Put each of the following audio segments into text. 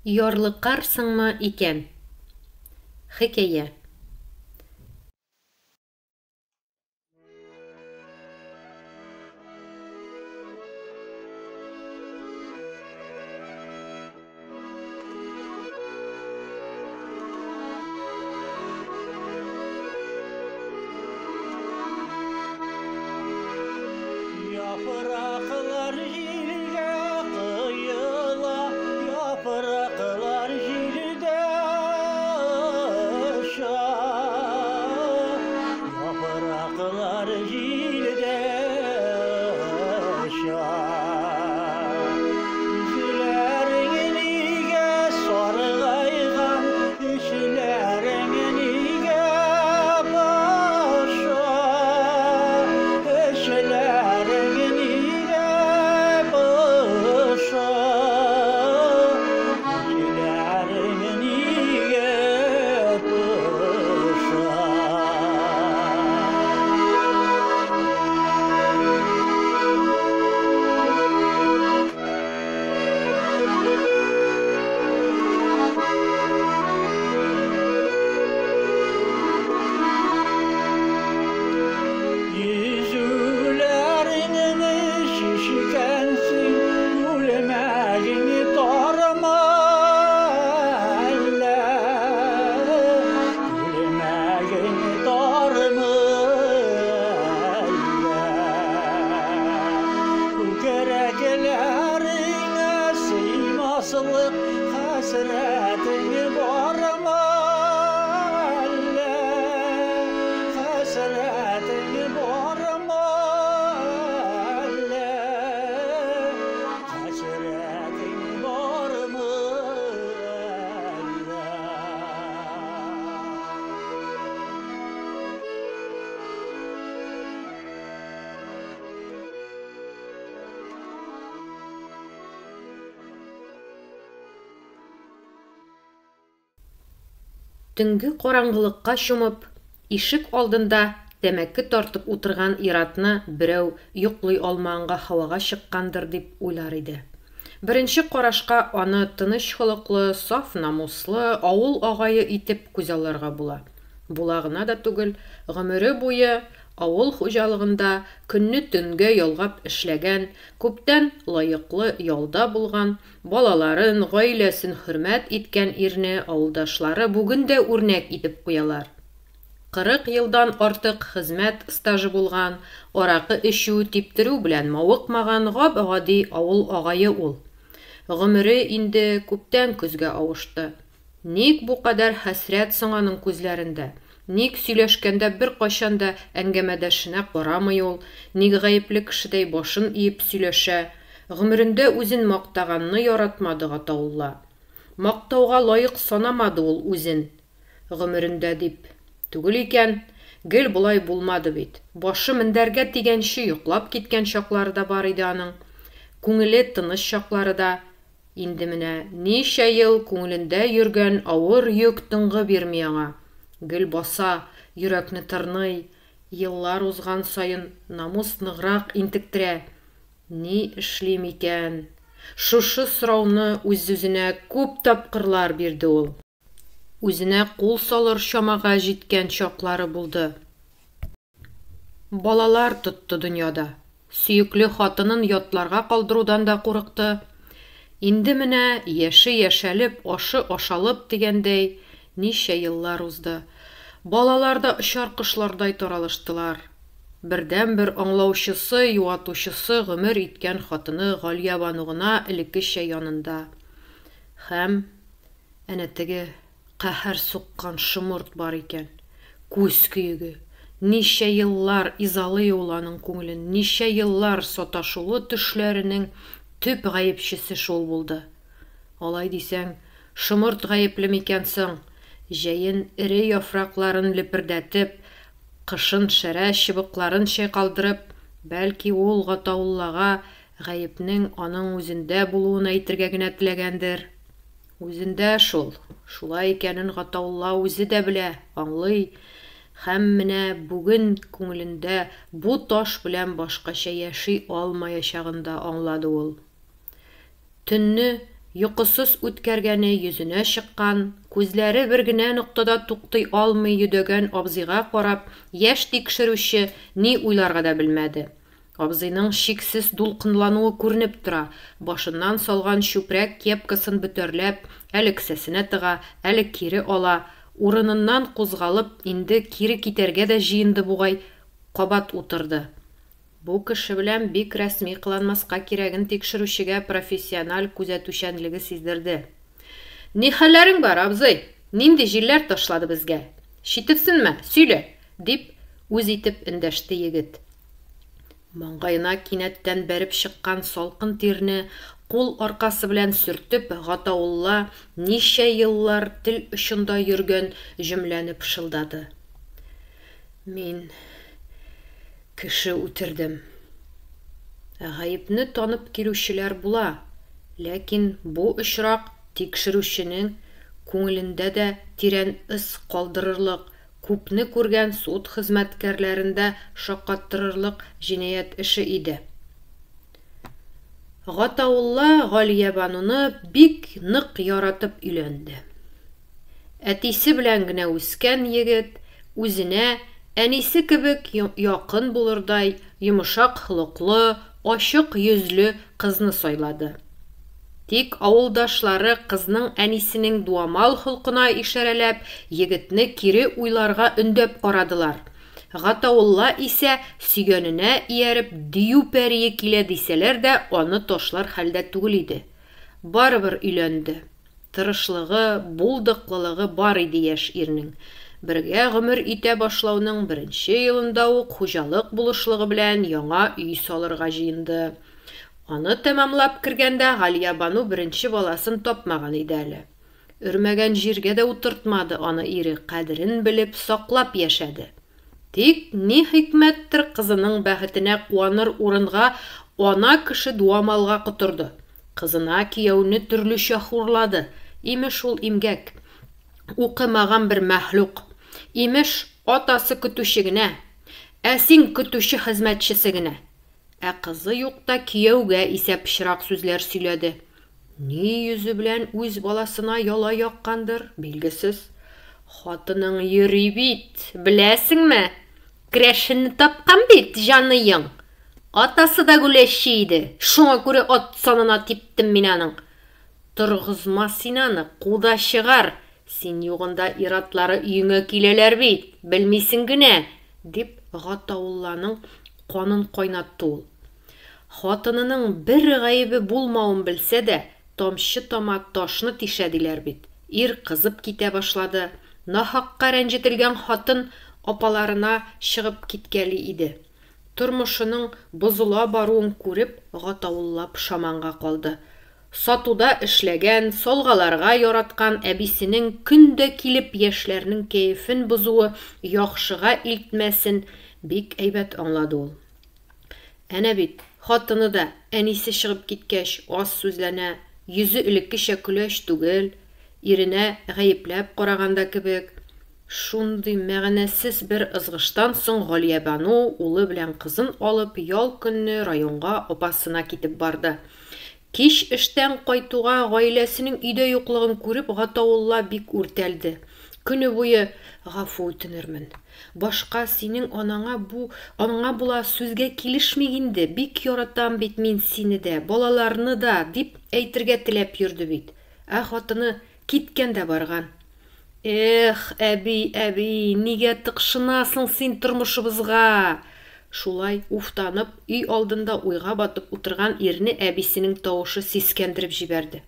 Ярлыкарсыңмы икән? Хикәя. Яфраклар җилгә коела, яфраклар җилдә оча. Яфраклар җилдә оча. Күзләрең нигә саргайган, эчләрең нигә поша? Эчләрең нигә поша? Эчләрең нигә поша? Йөзүләреңне чишкәнсең, күлмәгең тармы әллә? Күлмәгең тармы әллә? Күкрәкләреңә сыймаслык хәсрәтең бармы әллә? Хәсрәтең бармы әллә? Хәсрәтең бармы әллә? Төнге караңгылыкка чумып, ишек алдында тәмәке тартып утырган ир-атны берәү йоклый алмаганга һавага чыккандыр дип уйлар иде. Беренче карашка аны тыныч холыклы, саф намуслы авыл агае итеп күзалларга була. Була гына да түгел, гомере буе авыл хуҗалыгында көнне төнгә ялгап эшләгән, күптән лаеклы ялда булган, балаларын, гаиләсен хөрмәт иткән ирне авылдашлары бүген дә үрнәк итеп куялар. 40 елдан артык хезмәт стажы булган, аракы эчү, типтерү белән мавыкмаган гап-гади авыл агае ул. Гомере инде күптән көзгә авышты. Ник бу кадәр хәсрәт соң аның күзләрендә? Ник сөйләшкәндә беркайчан да әңгәмәдәшенә карамый ул, ник гаепле кешедәй башын иеп сөйләшә? Гомерендә үзен мактаганны яратмады Гатаулла. Мактауга лаек санамады ул үзен. Гомерендә дип. Түгел икән. Гел болай булмады бит. Башы мендәргә тигәнче йоклап киткән чаклары да бар иде аның. Күңеле тыныч чаклары да. Инде менә ничә ел күңелендә йөргән авыр йөк тынгы бирми аңа. Гел баса, йөрәкне тырный. Еллар узган саен намус ныграк интектерә. Ни эшлим икән? Шушы сорауны үз-үзенә күп тапкырлар бирде ул. Үзенә кул салыр чамага җиткән чаклары булды. Балалар тотты дөньяда. Сөекле хатынын ятларга калдырудан да курыкты. Инде менә яше яшәлеп, ашы ашалып дигәндәй, ничә еллар узды. Балалар да очар кошлардай таралыштылар. Бердәнбер аңлаучысы, юатучысы гомер иткән хатыны Галиябану гына элеккечә янында. Һәм Әнә теге каһәр суккан шомырт бар икән. Күз көеге. Ничә еллар изалый ул аның күңелен, ничә еллар саташулы төшләренең төп гаепчесе шул булды. Алай дисәң, шомырт гаепле микән соң? Җәен эре яфракларын лепердәтеп, кышын шәрә чыбыкларын чайкалдырып, бәлки ул Гатауллага гаепнең аның үзендә булуын әйтергә генә теләгәндер? Үзендә шул. Шулай икәнен Гатаулла үзе дә белә, аңлый. Һәм менә бүген күңелендә бу таш белән башкача яши алмаячагын да аңлады ул. Төнне Йокысыз үткәргәне йөзенә чыккан, күзләре бер генә ноктада туктый алмый йөдәгән абзыйга карап, яшь тикшерүче ни уйларга да белмәде. Абзыйның чиксез дулкынлануы күренеп тора, башыннан салган чүпрәк кепкасын бөтәрләп, әле кесәсенә тыга, әле кире ала, урыныннан кузгалып, инде кире китәргә дә җыенды бугай, кабат утырды. Бу кеше белән бик рәсми кыланмаска кирәген тикшерүчегә профессиональ күзәтүчәнлеге сиздерде. Ни хәлләрең бар, абзый? Нинди җилләр ташлады безгә? Читенсенмә, сөйлә! дип, үз итеп эндәште егет. Маңгаена кинәттән бәреп чыккан салкын тирне кул аркасы белән сөртеп, Гатаулла ничә еллар тел очында йөргән җөмләне пышылдады. Мин кеше үтердем. Гаепне танып килүчеләр була, ләкин бу очрак тикшерүченең күңелендә дә тирән эз калдырырлык, күпне күргән суд хезмәткәрләрен дә шаккаттырырлык җинаять эше иде. Гатаулла Галиябануны бик нык яратып өйләнде. Әтисе белән генә үскән егет үзенә әнисе кебек якын булырдай йомшак холыклы, ачык йөзле кызны сайлады. Тик авылдашлары кызның әнисенең дуамал холкына ишарәләп, егетне кире уйларга өндәп карадылар. Гатаулла исә сөйгәненә ияреп дию пәрие килә дисәләр дә, аны ташлар хәлдә түгел иде. Барыбер өйләнде. Тырышлыгы, булдыклылыгы бар иде яшь ирнең. Бергә гомер итә башлауның беренче елында ук хуҗалык булышлыгы белән яңа өй салырга җыенды. Аны тәмамлап кергәндә Галиябану беренче баласын тапмаган иде әле. Өрмәгән җиргә дә утыртмады аны ире, кадерен белеп, саклап яшәде. Тик, ни хикмәттер, кызының бәхетенә куаныр урынга ана кеше дуамалга котырды. Кызына кияүне төрлечә хурлады. Имеш, ул имгәк. Укымаган бер мәхлук. Имеш, атасы көтүче генә. Ә син көтүче хезмәтчесе генә. Ә кызы юкта кияүгә исә пычрак сүзләр сөйләде. Ни йөзе белән үз баласына яла яккандыр, билгесез. Хатының йөри бит, беләсеңме? Керәшенне тапкан бит, җаныең. Атасы да гүләшче иде, шуңа күрә ат санына типтем мин аның. Торгызма син аны, ку да чыгар. Син югында ир-атлары өеңә киләләр бит, белмисең генә, дип Гатаулланың канын кайнатты ул. Хатынының бер гаебе булмавын белсә дә, тамчы тама ташны тишә диләр бит. Ир кызып китә башлады. Нахакка рәнҗетелгән хатын апаларына чыгып киткәли иде. Тормышының бозыла баруын күреп, Гатаулла пошаманга калды. Сатуда эшләгән, салгаларга яраткан әбисенең көн дә килеп яшьләрнең кәефен бозуы яхшыга илтмәсен бик әйбәт аңлады ул. Әнә бит, хатыны да, әнисе чыгып киткәч, аз сүзләнә, йөзе элеккечә көләч түгел, иренә гаепләп караган да кебек. Шундый мәгънәсез бер ызгыштан соң Галиябану улы белән кызын алып ял көнне районга апасына китеп барды. Кич эштән кайтуга гаиләсенең өйдә юклыгын күреп Гатаулла бик үртәлде. Көне буе гафу үтенермен. Башка синең анаңа бу анаңа була сүзгә килешмик инде, бик яратам бит мин сине дә, балаларны да, дип әйтергә теләп йөрде бит. Ә хатыны киткән дә барган. Эх, әби, әби, нигә тыкшынасың син тормышыбызга? Шулай уфтанып, өй алдында уйга батып утырган ирне әбисенең тавышы сискәндереп җибәрде.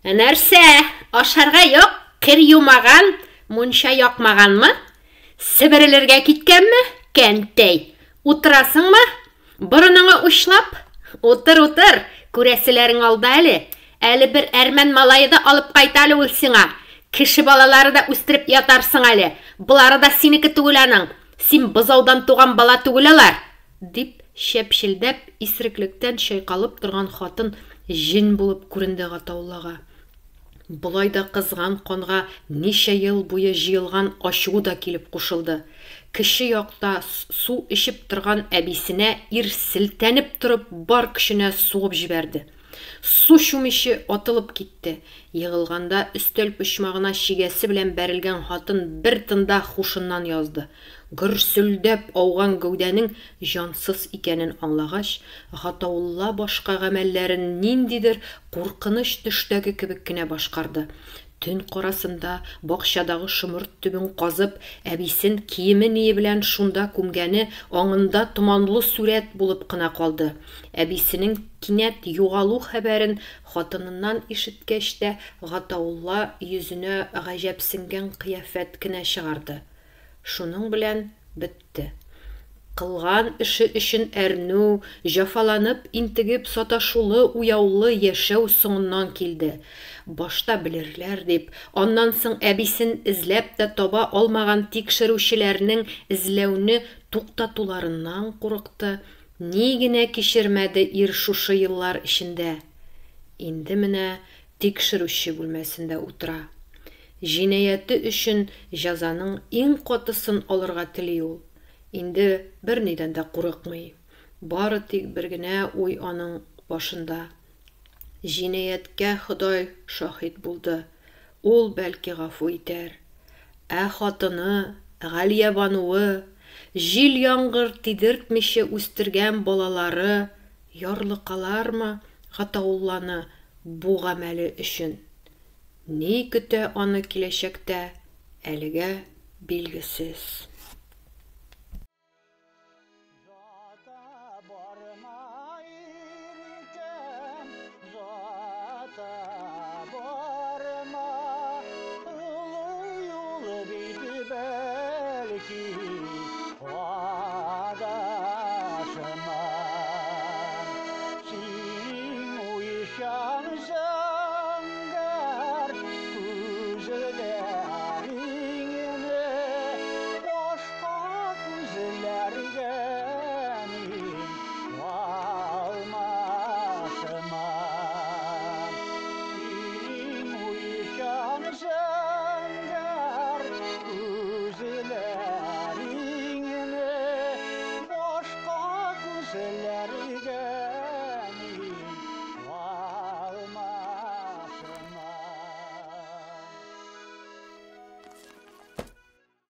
Нәрсә, ашарга юк, кер юмаган, мунча якмаганмы? Себерелергә киткәнме, кәнтәй? Утырасыңмы? Борыныңа учлап? Утыр, утыр, күрәселәрең алда әле. Әле бер әрмән малае да алып кайта әле ул сиңа. Кеше балалары да үстереп ятарсың әле. Болары да синеке түгел аның. Син бозаудан туган бала түгел алар. Дип, чәпчелдәп, исереклектән чайкалып торган хатын җен булып күренде Гатауллага. Болай да кызган канга ничә ел буе җыелган ачуы да килеп кушылды. Кече якта су эчеп торган әбисенә ир селтәнеп торып бар көченә сугып җибәрде. Су чүмече атылып китте. Егылганда өстәл почмагына чигәсе белән бәрелгән хатын бер тында хушыннан язды. Гөрселдәп ауган гәүдәнең җансыз икәнен аңлагач, Гатаулла башка гамәлләрен ниндидер куркыныч төштәге кебек кенә башкарды. Төн карасында бакчадагы шомырт төбен казып, әбисен киеме-ние белән шунда күмгәне аңында томанлы сурәт булып кына калды. Әбисенең кинәт югалу хәбәрен хатыныннан ишеткәч тә Гатаулла йөзенә гаҗәпсенгән кыяфәт кенә чыгарды. Шуның белән бетте. Кылган эше өчен әрнү, җәфаланып интегеп саташулы-уяулы яшәү соңыннан килде. Башта белерләр дип, аннан соң әбисен эзләп тә таба алмаган тикшерүчеләрнең эзләүне туктатуларыннан курыкты. Ни генә кичермәде ир шушы еллар эчендә. Инде менә тикшерүче бүлмәсендә утыра. Җинаяте өчен җәзаның иң катысын алырга тели ул. Инде бернидән дә курыкмый. Бары тик бер генә уй аның башында. Җинаятькә Ходай шаһит булды, ул, бәлки, гафу итәр. Ә хатыны, Галиябануы, җил-яңгыр тидертмичә үстергән балалары ярлыкалармы Гатаулланы бу гамәле өчен? Ни көтә аны киләчәктә, әлегә билгесез. Күзләреңне башка күзләргә